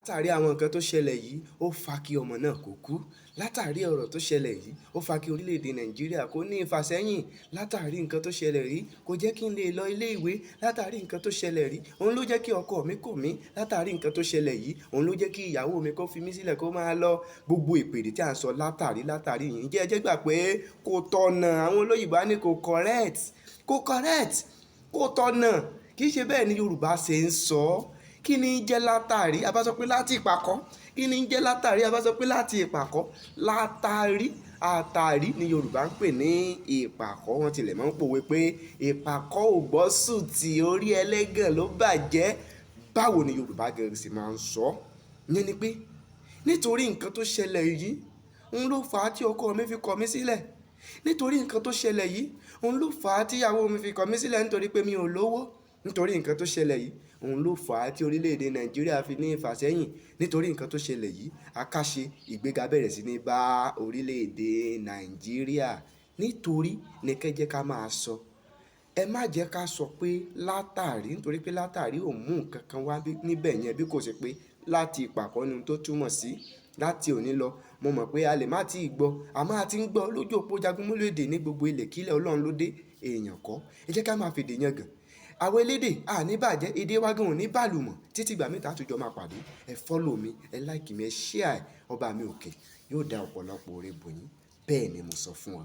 Látàrí àwọn nǹkan tó ṣẹlẹ̀ yìí, ó fa kí ọmọ náà kó kú. Látàrí ọ̀rọ̀ tó ṣẹlẹ̀ yìí, ó fa kí orílẹ̀-èdè Nàìjíríà kó ní ìfàsẹ́yìn. Látàrí nǹkan tó ṣẹlẹ̀ rí, kò jẹ́ kí n lè lọ ilé ìwé. Látàrí nǹkan tó ṣẹlẹ̀ rí, òun ló jẹ́ kí ọkọ mi kọ̀ mí. Látàrí nǹkan tó ṣẹlẹ̀ yìí, òun ló jẹ́ kí ìyàwó mi kó fi mí sílẹ̀ kó máa lọ. Gbogbo ìpèdè tí à ń sọ látàrí látàrí yìí, ǹjẹ́ ẹ jẹ́ gbà pé kò tọ̀nà? Àwọn olóyìnbo á ní kò correct, kò correct, kò tọ̀nà. Kì í ṣe bẹ́ẹ̀ ni Yorùbá ṣe ń sọ. Kí ni ń jẹ́ látàrí? A bá sọ pé láti ìpàkọ́. Kí ni ń jẹ́ látàrí? A bá sọ pé láti ìpàkọ́. Látàrí, àtàrí ni Yorùbá ń pè ní ìpàkọ́. Wọ́n tilẹ̀ máa ń pòwe pé ìpàkọ́ ò gbọ́ sùtì, orí ẹlẹ́gàn ló bàjẹ́. Báwo ni Yorùbá gẹ́gẹ́ sì máa ń sọ? Ìyẹn ni pé nítorí nǹkan tó ṣẹlẹ̀ yìí, òun ló fà á tí ọkọ mi fi kọ̀ mí sílẹ̀. Nítorí nǹkan tó ṣẹlẹ̀ yìí, òun ló fà á tí ìyàwó mi fi kọ̀ mí sílẹ̀ nítorí pé mi ò lówó. Nítorí nǹkan tó ṣẹlẹ̀ yìí, òun ló fà á tí orílẹ̀-èdè Nàìjíríà fi ní ìfàsẹ́yìn. Nítorí nǹkan tó ṣẹlẹ̀ yìí, akáṣe ìgbéga bẹ̀rẹ̀ sí ní bá orílẹ̀-èdè Nàìjíríà. Nítorí ní kẹ́ jẹ́ ká máa sọ. Ẹ má jẹ́ ká sọ pé látàrí, nítorí pé látàrí ò mú nǹkan kan wá níbẹ̀ yẹn bí kò ṣe pé láti ìpàkọ́ ni ohun tó túmọ̀ sí. Láti òní lọ, mo mọ̀ pé a lè má tíì gbọ́, àmọ́ a ti ń gbọ́ lójú òpó Jagunmólú èdè ní gbogbo ilẹ̀ kílẹ̀ Ọlọ́run ló dé, èèyàn kọ́. Ẹ jẹ́ ká máa fèdè yangàn. Àwọn elédè a ní bàjẹ́, èdè wa gan ò ní bàlùmọ̀ títí ìgbà mìíràn tá tún jọ máa pàdé. Ẹ follow mi, ẹ like mi, ẹ share ẹ. Ọba mi òkè yóò dá ọ̀pọ̀lọpọ̀ oore bò yín. Bẹ́ẹ̀ ni mo sọ fún ọ.